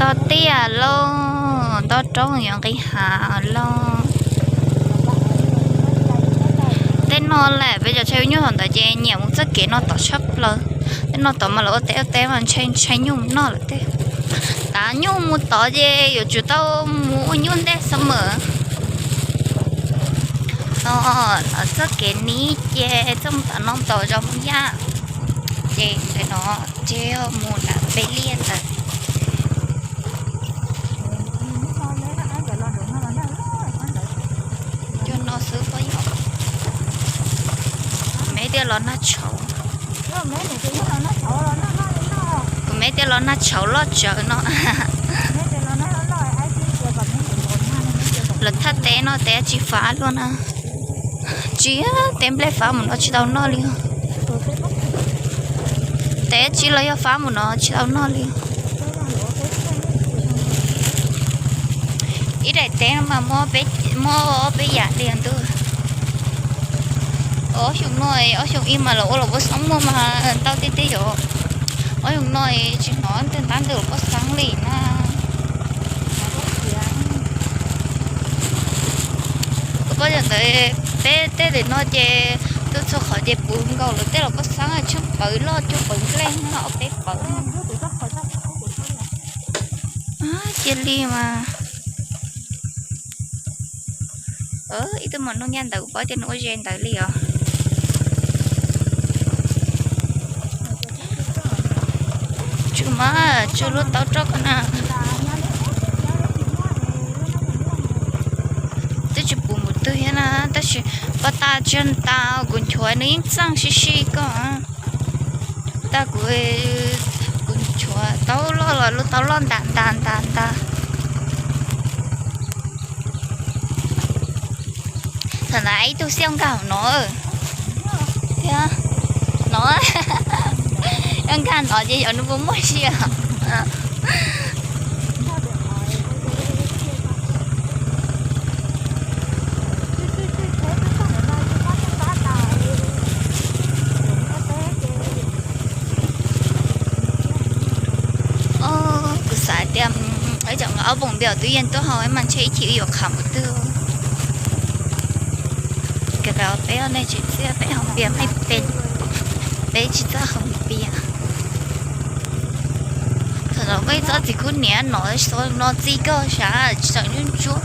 Tog tiaj lauj, nto roob yuav nqis hav lauj. Tej no lawm peb cov tsheb nyuj thaum ntawd ces nyiam mus txoj kev no tod tshaj plaws. Tej no tod mas lawv ua teb ua teb mas ntshai ntshai nyuj mus noj lawm tej. Tav nyuj mus tod ces yuav tsum tau mus ua nyuj ntej xwb mas. Txoj kev nib ces txoj mus tom no tod zos Hmoob Yaj, ces ntawm no ces mus nram Peb Liaj ntawd. Cov no xwb pob yog. Kuv me tias los nag tshauv. Kuv me tias los nag tshauv loj tsawv no. Lawv thaj teb no teb tsis fav luaj na. Tsis, teb nplej fav mus no tsis tau noj li. Teb tsis los yog fav mus no tsis tau noj li. Ib daim teb mas muaj ob peb yam li ntuj. Ob xyoo no, ob xyoo ib mas los ua los puab xeeb muaj mas ntau tiag tiag yom. Ob xyoo no tsis hnov tej ntab ntawm los puab xeeb li na. Kuv paub yog ntawd peb tej lawm no ces tuaj txhua qhov ces puv nkaus lawv tej los puab xeeb tsheej pawv loj cuag pawv nplej no ob peb pawv. Cia li mas. Ib tug maum nug nyaj ntawd kuv paub tias nws ua ze ntawd li os. Tsum mas tsum lub taub roj ko na. Twb tsis pum mus twg thiab na, tab sis pov tas tsis tas kuv nchuav nws yeej txeej sib sib ko. Tag kuv, kuv nchuav taub loj los lub taub loj ntas ntas ntas ntas. Thaum ntawd ib tug xiab nkag hauv no thiab no, nkag no ces yog nws puas muaj sia. Kuv xav tias ib cov nkawd ob poom npias twb yeej tuaj hau mas ntshe ib chim yuav qham mus twg. Kawm peb ob neeg tsis txiaj peb haus npias meej pem, peb tsis txawj haus npias. Thaum no koj ib txoj txiv khub niam no xo no txi koj sav tsis tseem ntsuab ntsuab.